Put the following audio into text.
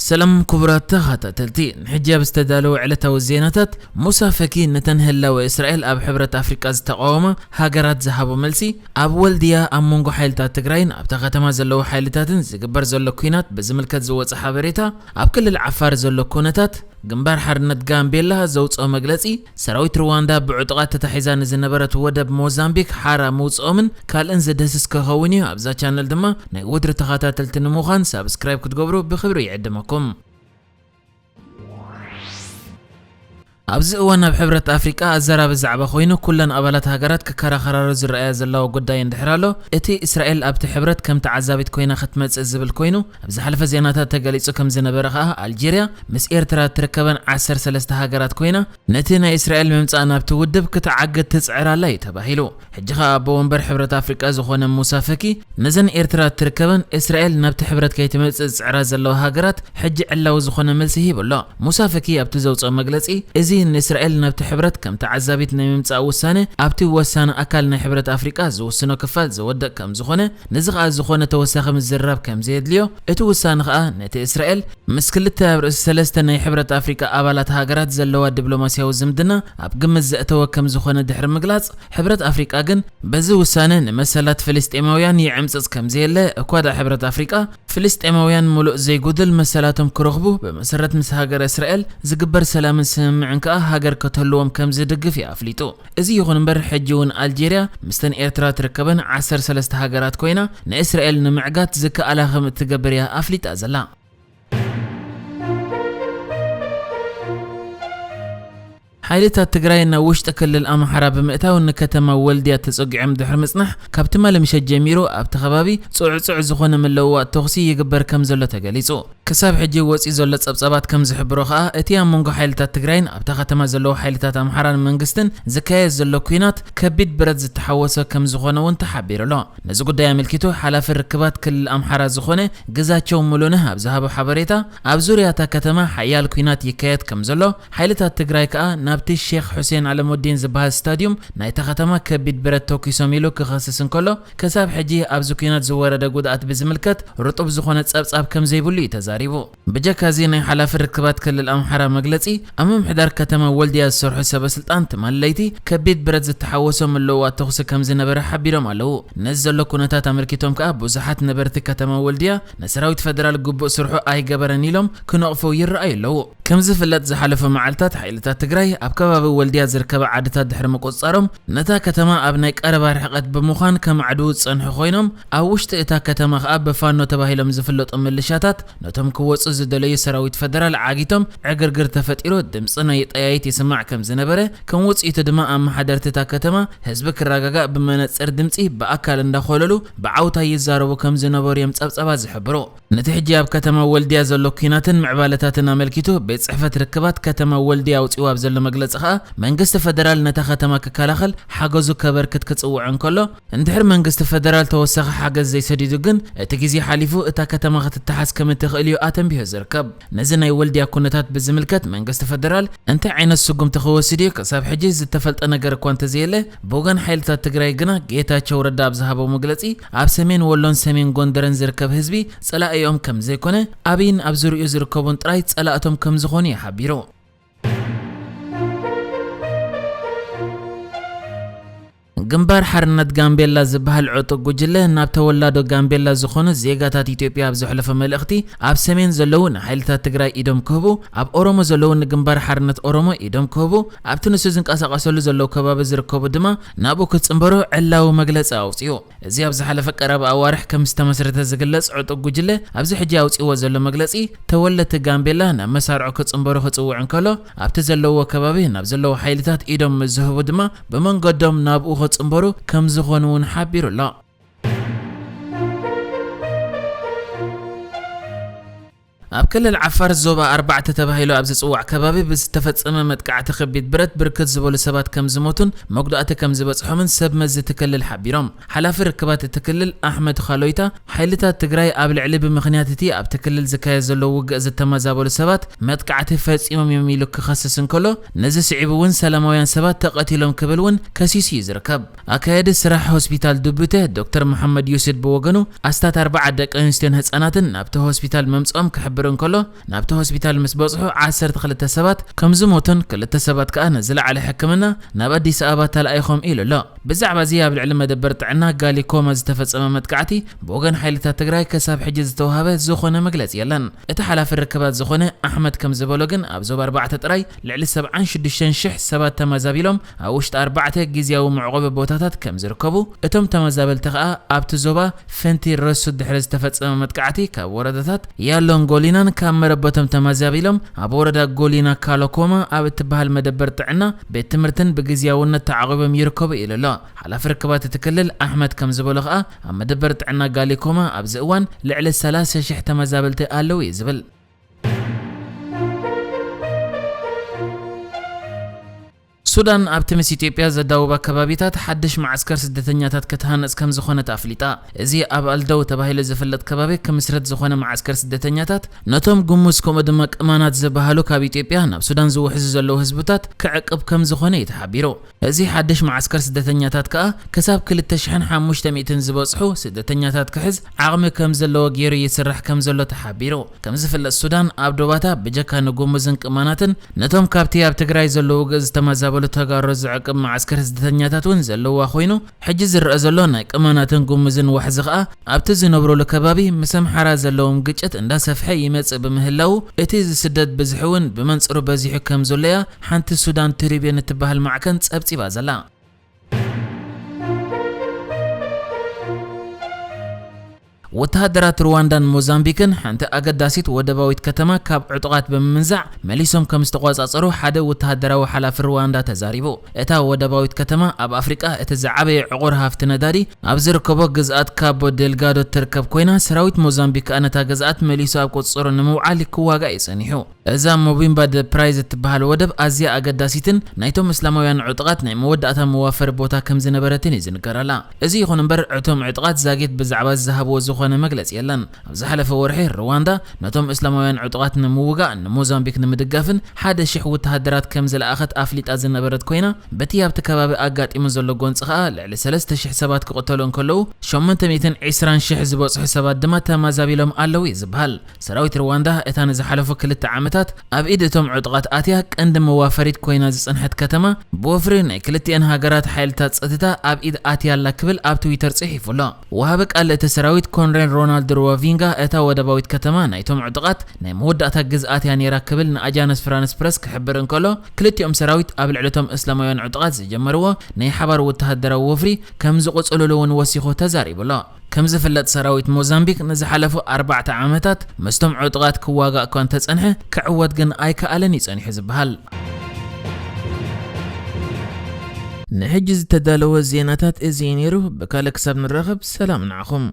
ሰላም ክቡራት ተኸታተልቲ፣ ንሕጂ ኣብ ዝተዳለወ ዕለታዊ ዜናታት፣ ሙሳ ፈኪ ነተን ህላወ እስራኤል ኣብ ሕብረት ኣፍሪቃ ዝተቃወማ ሃገራት ዝሃቦ መልሲ፣ ኣብ ወልድያ ኣብ መንጎ ሓይልታት ትግራይን ኣብታ ከተማ ዘለዉ ሓይልታትን ዝግበር ዘሎ ኲናት ብዝምልከት ዝወጸ ሓበሬታ፣ ኣብ ክልል ዓፋር ዘሎ ኩነታት፣ ግንባር ሓርነት ጋምቤላ ዘውጽኦ መግለጺ፣ ሰራዊት ሩዋንዳ ብዕጡቓት ተታሒዛ ንዝነበረት ወደብ ሞዛምቢክ ሓራ ምውጽኦምን ካልእን ዝድህስስ ክኸውን እዩ። ኣብዛ ቻነል ድማ ናይ ወትሩ ተኸታተልቲ ንምዃን ሳብስክራይብ ክትገብሩ ብኽብሪ ይዕድመኩም። ኣብዚ እዋን ኣብ ሕብረት ኣፍሪቃ ኣዘራቢ ዛዕባ ኮይኑ፣ ኩለን ኣባላት ሃገራት ክከራኸራሉ ዝረኣያ ዘለዋ ጉዳይ እንድሕር ኣሎ፣ እቲ እስራኤል ኣብቲ ሕብረት ከም ተዓዛቢት ኮይና ክትመጽእ ዝብል ኮይኑ፣ ኣብ ዝሓለፈ ዜናታት ተገሊጹ ከም ዝነበረ ከኣ፣ ኣልጄርያ ምስ ኤርትራ ትርከበን ዓሰርተ ሰለስተ ሃገራት ኮይና፣ ነቲ ናይ እስራኤል ምምጻእ ናብቲ ውድብ ክትዓግት ትጽዕር ኣላ እዩ ተባሂሉ። ሕጂ ከኣ ኣቦ ወንበር ሕብረት ኣፍሪቃ ዝኾነ ሙሳ ፈኪ፣ ነዘን ኤርትራ ትርከበን እስራኤል ናብቲ ሕብረት ከይትመጽእ ዝጽዕራ ዘለዋ ሃገራት፣ ሕጂ ዕላዊ ዝኾነ መልሲ ሂቡ ኣሎ። ሙሳ ፈኪ ኣብቲ ዘውጽኦ መግለጺ፣ እዚ ንእስራኤል ናብቲ ሕብረት ከም ተዓዛቢት ናይ ምምጻእ ውሳነ፣ ኣብቲ ወሳኒ ኣካል ናይ ሕብረት ኣፍሪቃ ዝውስኖ ክፋል ዝወደቕ ከም ዝኾነ፣ ነዚ ከኣ ዝኾነ ተወሳኺ ምዝርራብ ከም ዘየድልዮ፣ እቲ ውሳነ ከኣ ነቲ እስራኤል ምስ ክልተ ኣብ ርእሲ ሰለስተ ናይ ሕብረት ኣፍሪቃ ኣባላት ሃገራት ዘለዋ ዲፕሎማስያዊ ዝምድና ኣብ ግምት ዘእተወ ከም ዝኾነ ድሕሪ ምግላጽ፣ ሕብረት ኣፍሪቃ ግን በዚ ውሳነ ንመሰላት ፍልስጤማውያን ይዕምጽጽ ከም ዘየለ፣ እኳ ደኣ ሕብረት ኣፍሪቃ ፍልስጤማውያን ምሉእ ዘይጉድል መሰላቶም ክረኽቡ ብመሰረት ምስ ሃገረ እስራኤል ዝግበር ሰላምን ስምምዕን ከኣ ሃገር ከተልዎም ከም ዝድግፍ እዩ ኣፍሊጡ። እዚ ይኹን እምበር፣ ሕጂ እውን ኣልጄርያ ምስተን ኤርትራ ትርከበን ዓሰርተ ሰለስተ ሃገራት ኮይና፣ ንእስራኤል ንምዕጋት ዝከኣላ ከም እትገብር እያ ኣፍሊጣ ዘላ። ሓይልታት ትግራይ ናብ ውሽጢ ክልል ኣምሓራ ብምእታው ንከተማ ወልድያ ተጸጊዖም ድሕሪ ምጽናሕ፣ ካብ ትማሊ ምሸት ጀሚሩ ኣብቲ ከባቢ ጽዑጽዕ ዝኾነ ምልውዋጥ ተኹሲ ይግበር ከም ዘሎ ተገሊጹ። ክሳብ ሕጂ ወጺኡ ዘሎ ጸብጻባት ከም ዝሕብሮ ከኣ፣ እቲ ኣብ መንጎ ሓይልታት ትግራይን ኣብታ ከተማ ዘለዉ ሓይልታት ኣምሓራን መንግስትን ዝካየድ ዘሎ ኲናት ከቢድ ብረት ዝተሓወሶ ከም ዝኾነ እውን ተሓቢሩ ኣሎ። ነዚ ጉዳይ ኣመልኪቱ ሓላፊ ርክባት ክልል ኣምሓራ ዝኾነ ግዛቸው ሙሉነህ ኣብ ዝሃቦ ሓበሬታ፣ ኣብ ዙርያ እታ ከተማ ሓያል ኲናት ይካየድ ከም ዘሎ፣ ሓይልታት ትግራይ ከኣ ናብቲ ሼኽ ሑሴን ኣለሙዲን ዝበሃል ስታድዩም ናይታ ከተማ ከቢድ ብረት ተኲሶም ኢሉ ክኸስስ እንከሎ፣ ክሳብ ሕጂ ኣብዚ ኲናት ዝወረደ ጉድኣት ብዝምልከት ርጡብ ዝኾነ ጸብጻብ ከም ዘይብሉ እዩ ተዛሪቡ። ብጀካ እዚ ናይ ሓላፊ ርክባት ክልል ኣምሓራ መግለጺ፣ ኣብ ምምሕዳር ከተማ ወልድያ ዝሰርሑ ሰበ ስልጣን ትማሊ ለይቲ ከቢድ ብረት ዝተሓወሶ ምልውዋጥ ተኹሲ ከም ዝነበረ ሓቢሮም ኣለዉ። ነዚ ዘሎ ኩነታት ኣመልኪቶም ከኣ ብዙሓት ነበርቲ ከተማ ወልድያ ንሰራዊት ፈደራል ግቡእ ስርሑ ኣይገበረን ኢሎም ክነቕፉ ይረኣዩ ኣለዉ። ከም ዝፍለጥ ዝሓለፈ መዓልታት ሓይልታት ትግራይ ኣብ ከባቢ ወልድያ ዝርከባ ዓድታት ድሕሪ ምቁጽጻሮም ነታ ከተማ ኣብ ናይ ቀረባ ርሕቀት ብምዃን ከማዕድዉ ዝጸንሑ ኮይኖም፣ ኣብ ውሽጢ እታ ከተማ ከኣ ብፋኖ ተባሂሎም ዝፍለጡ ምልሻታት ነቶም ክወጹ ዝደለዩ ሰራዊት ፈደራል ዓጊቶም ዕግርግር ተፈጢሩ ድምጺ ናይ ጠያይት ይስማዕ ከም ዝነበረ፣ ከም ውጽኢቱ ድማ ኣመሓደርቲ እታ ከተማ ህዝቢ ክረጋጋእ ብመነጽር ድምጺ ብኣካል እንዳኾለሉ ብዓውታ ይዛረቡ ከም ዝነበሩ እዮም ጸብጸባት ዝሕብሩ። ነቲ ሕጂ ኣብ ከተማ ወልድያ ዘሎ ኲናትን ምዕባለታትን ኣመልኪቱ ቤት ጽሕፈት ርክባት ከተማ ወልድያ ኣውጺኡ ኣብ ዘሎ መግለጺ ከኣ፣ መንግስቲ ፈደራል ነታ ከተማ ክከላኸል ሓገዙ ከበርክት ክጽውዕ እንከሎ፣ እንድሕር መንግስቲ ፈደራል ተወሳኺ ሓገዝ ዘይሰዲዱ ግን፣ እቲ ግዜ ሓሊፉ እታ ከተማ ክትተሓዝ ከም እትኽእል እዩ ኣተንቢሁ ዝርከብ። ነዚ ናይ ወልድያ ኩነታት ብዝምልከት መንግስቲ ፈደራል እንታይ ዓይነት ስጉምቲ ክወስድ እዩ ክሳብ ሕጂ ዝተፈልጠ ነገር እኳ እንተዘየለ፣ ብወገን ሓይልታት ትግራይ ግና ጌታቸው ረዳ ኣብ ዝሃቦ መግለጺ፣ ኣብ ሰሜን ወሎን ሰሜን ጎንደርን ዝርከብ ህዝቢ ጸላኢኦም ከም ዘይኮነ፣ ኣብይን ኣብ ዙርይኡ ዝርከቡን ጥራይ ጸላእቶም ከም ዝኾኑ እዩ ሓቢሩ። ግንባር ሓርነት ጋምቤላ ዝበሃል ዕጡቕ ጉጅለ ናብ ተወላዶ ጋምቤላ ዝኾኑ ዜጋታት ኢትዮጵያ ኣብ ዘሕለፎ መልእኽቲ፣ ኣብ ሰሜን ዘለዉ ንሓይልታት ትግራይ ኢዶም ክህቡ፣ ኣብ ኦሮሞ ዘለዉ ንግንባር ሓርነት ኦሮሞ ኢዶም ክህቡ፣ ኣብቲ ንሱ ዝንቀሳቐሰሉ ዘለዉ ከባቢ ዝርከቡ ድማ ናብኡ ክጽንበሩ ዕላዊ መግለጺ ኣውጺኡ። እዚ ኣብ ዝሓለፈ ቀረባ ኣዋርሕ ከም ዝተመስረተ ዝግለጽ ዕጡቕ ጉጅለ፣ ኣብዚ ሕጂ ኣውጺእዎ ዘሎ መግለጺ፣ ተወለድቲ ጋምቤላ ናብ መሳርዖ ክጽንበሩ ክጽውዕ እንከሎ፣ ኣብቲ ዘለውዎ ከባቢ ናብ ዘለዉ ሓይልታት ኢዶም ምስ ዝህቡ ድማ፣ ብመንገዶም ናብኡ ክጽንበሩ ከም ዝኾኑ እውን ሓቢሩ ኣሎ። ኣብ ክልል ዓፋር ዞባ ኣርባዕተ ተባሂሉ ኣብ ዝጽዋዕ ከባቢ ብዝተፈጸመ መጥቃዕቲ ከቢድ ብረት ብርክት ዝበሉ ሰባት ከም ዝሞቱን መጉዳእቲ ከም ዝበጽሖምን ሰብ መዚ እቲ ክልል ሓቢሮም። ሓላፊ ርክባት እቲ ክልል ኣሕመድ ኻሎይታ፣ ሓይልታት ትግራይ ኣብ ልዕሊ ብምኽንያት እቲ ኣብቲ ክልል ዝካየድ ዘሎ ውግእ ዝተመዛበሉ ሰባት መጥቃዕቲ ፈጺሞም እዮም ኢሉ ክኸስስ እንከሎ፣ ነዚ ስዒቡ እውን ሰላማውያን ሰባት ተቐቲሎም ክብል እውን ከሲሱ እዩ ዝርከብ። ኣካያዲ ስራሕ ሆስፒታል ዱቡተ ዶክተር መሓመድ ዩሲድ ብወገኑ፣ ኣስታት ኣርባዓ ደቂ ኣንስትዮን ህጻናትን ናብቲ ሆስፒታል መምጽኦም ክሕብር ክሕብር እንከሎ፣ ናብቲ ሆስፒታል ምስ በጽሑ ዓሰርተ ክልተ ሰባት ከም ዝሞቱን ክልተ ሰባት ከኣ ንዝለዓለ ሕክምና ናብ ኣዲስ ኣበባ ተላኢኾም ኢሉ ኣሎ። ብዛዕባ እዚ ኣብ ልዕሊ መደበር ጥዕና ጋሊኮማ ዝተፈጸመ መጥቃዕቲ ብወገን ሓይልታት ትግራይ ክሳብ ሕጂ ዝተዋህበ ዝኾነ መግለጺ የለን። እቲ ሓላፊ ርክባት ዝኾነ ኣሕመድ ከም ዝበሎ ግን ኣብ ዞባ ኣርባዕተ ጥራይ ልዕሊ ሰብዓን ሽዱሽተን ሽሕ ሰባት ተመዛቢሎም ኣብ ውሽጢ ኣርባዕተ ግዝያዊ መዕቆቢ ቦታታት ከም ዝርከቡ፣ እቶም ተመዛበልቲ ከኣ ኣብቲ ዞባ ፈንቲ ረሱ ድሕሪ ዝተፈጸመ መጥቃዕቲ ካብ ወረዳታት ያሎን ጎሊናን ካብ መረበቶም ተመዛቢሎም ኣብ ወረዳ ጎሊና ካሎኮማ ኣብ እትበሃል መደበር ጥዕና ቤት ትምህርትን ብግዝያውነት ተዓቑቦም ይርከቡ ኢሉ ኣሎ። ሓላፊ ርክባት እቲ ክልል ኣሕመድ ከም ዝበሎ ከኣ ኣብ መደበር ጥዕና ጋሊኮማ ኣብዚ እዋን ልዕሊ ሰላሳ ሽሕ ተመዛበልቲ ኣለዉ እዩ ዝብል። ሱዳን ኣብቲ ምስ ኢትዮጵያ ዘዳውባ ከባቢታት ሓድሽ መዓስከር ስደተኛታት ክትሃንጽ ከም ዝኾነት ኣፍሊጣ። እዚ ኣብ ኣልደው ተባሂሉ ዝፍለጥ ከባቢ ክምስረት ዝኾነ መዓስከር ስደተኛታት ነቶም ጉሙዝ ከምኡ ድማ ቅማናት ዝበሃሉ ካብ ኢትዮጵያ ናብ ሱዳን ዝውሕዙ ዘለዉ ህዝብታት ክዕቅብ ከም ዝኾነ እዩ ተሓቢሩ። እዚ ሓድሽ መዓስከር ስደተኛታት ከኣ ክሳብ ክልተ ሽሕን ሓሙሽተ ሚእትን ዝበጽሑ ስደተኛታት ክሕዝ ዓቕሚ ከም ዘለዎ ገይሩ ይስራሕ ከም ዘሎ ተሓቢሩ። ከም ዝፍለጥ ሱዳን ኣብ ዶባታ ብጀካ ንጉሙዝን ቅማናትን ነቶም ካብቲ ኣብ ትግራይ ዘለዉ ገ- ዝተመዛበሉ ተጋሩ ዝዕቅብ መዓስከር ስደተኛታት እውን ዘለዋ ኮይኑ፣ ሕጂ ዝረአ ዘሎ ናይ ቅማናትን ጉሙዝን ዋሕዚ ከኣ ኣብቲ ዝነብሩሉ ከባቢ ምስ ኣምሓራ ዘለዎም ግጭት እንዳሰፍሐ ይመጽእ ብምህላዉ፣ እቲ ዝስደድ ብዝሒ እውን ብመንጽሩ በዚሑ ከም ዘሎ እያ ሓንቲ ሱዳን ትሪቢን እትበሃል ማዕከን ጸብጺባ ዘላ። ወተሃደራት ሩዋንዳን ሞዛምቢክን ሓንቲ ኣገዳሲት ወደባዊት ከተማ ካብ ዕጡቓት ብምምንዛዕ መሊሶም ከም ዝተቖጻጸሩ ሓደ ወተሃደራዊ ሓላፊ ሩዋንዳ ተዛሪቡ። እታ ወደባዊት ከተማ ኣብ ኣፍሪቃ እቲ ዝዓበየ ዕቑር ሃፍቲ ነዳዲ ኣብ ዝርከቦ ግዝኣት ካቦ ዴልጋዶ ትርከብ ኮይና፣ ሰራዊት ሞዛምቢክ ከኣ ነታ ግዝኣት መሊሱ ኣብ ቁጽጽሩ ንምውዓል ክዋጋእ እዩ ጸኒሑ። እዛ ሞቢምባ ደ ፕራይዝ እትበሃል ወደብ ኣዝያ ኣገዳሲትን ናይቶም እስላማውያን ዕጡቓት ናይ መወዳእታ መዋፈሪ ቦታ ከም ዝነበረትን እዩ ዝንገረላ። እዚ ይኹን እምበር፣ እቶም ዕጡቓት ዛጊት ብዛዕባ ዝሃብዎ ዝኾነ መግለጺ የለን። ኣብ ዝሓለፈ ወርሒ፣ ሩዋንዳ ነቶም እስላማውያን ዕጡቓት ንምውጋእ ንሞዛምቢክ ንምድጋፍን ሓደ ሽሕ ወተሃደራት ከም ዝለኣኸት ኣፍሊጣ ዝነበረት ኮይና፣ በቲ ኣብቲ ከባቢ ኣጋጢሙ ዘሎ ጎንጺ ከኣ ልዕሊ ሰለስተ ሽሕ ሰባት ክቕተሉ እንከለዉ፣ ሸሞንተ ሚእትን ዕስራን ሽሕ ዝበጽሑ ሰባት ድማ ተመዛቢሎም ኣለዉ እዩ ዝበሃል። ሰራዊት ሩዋንዳ እታ ንዝሓለፉ ክልተ ዓመታት ኣብ ኢድ እቶም ዕጡቓት ኣትያ ቀንዲ መዋፈሪት ኮይና ዝጸንሐት ከተማ፣ ብወፍሪ ናይ ክልቲኤን ሃገራት ሓይልታት ጸጥታ ኣብ ኢድ ኣትያ ኣላ ክብል ኣብ ትዊተር ጽሒፉ ኣሎ። ወሃቢ ቃል እቲ ሰራዊት ኮንሬል ሮናልድ ሩዋቪንጋ እታ ወደባዊት ከተማ ናይቶም ዕጡቓት ናይ መወዳእታ ግዝኣት እያ ነይራ ክብል ንኣጃንስ ፍራንስ ፕረስ ክሕብር እንከሎ፣ ክልቲኦም ሰራዊት ኣብ ልዕሊ እቶም እስላማውያን ዕጡቓት ዝጀመርዎ ናይ ሓባር ወተሃደራዊ ወፍሪ ከም ዝቕጽልሉ እውን ወሲኹ ተዛሪቡ ኣሎ። ከም ዝፍለጥ ሰራዊት ሞዛምቢክ ንዝሓለፉ ኣርባዕተ ዓመታት ምስቶም ዕጡቓት ክዋጋእ እኳ እንተጸንሐ ክዕወት ግን ኣይከኣለን እዩ ጸኒሑ ዝበሃል። ንሕጂ ዝተዳለወ ዜናታት እዚ እዩ ነይሩ። ብካልእ ክሳብ ንራኸብ ሰላም ንዓኹም።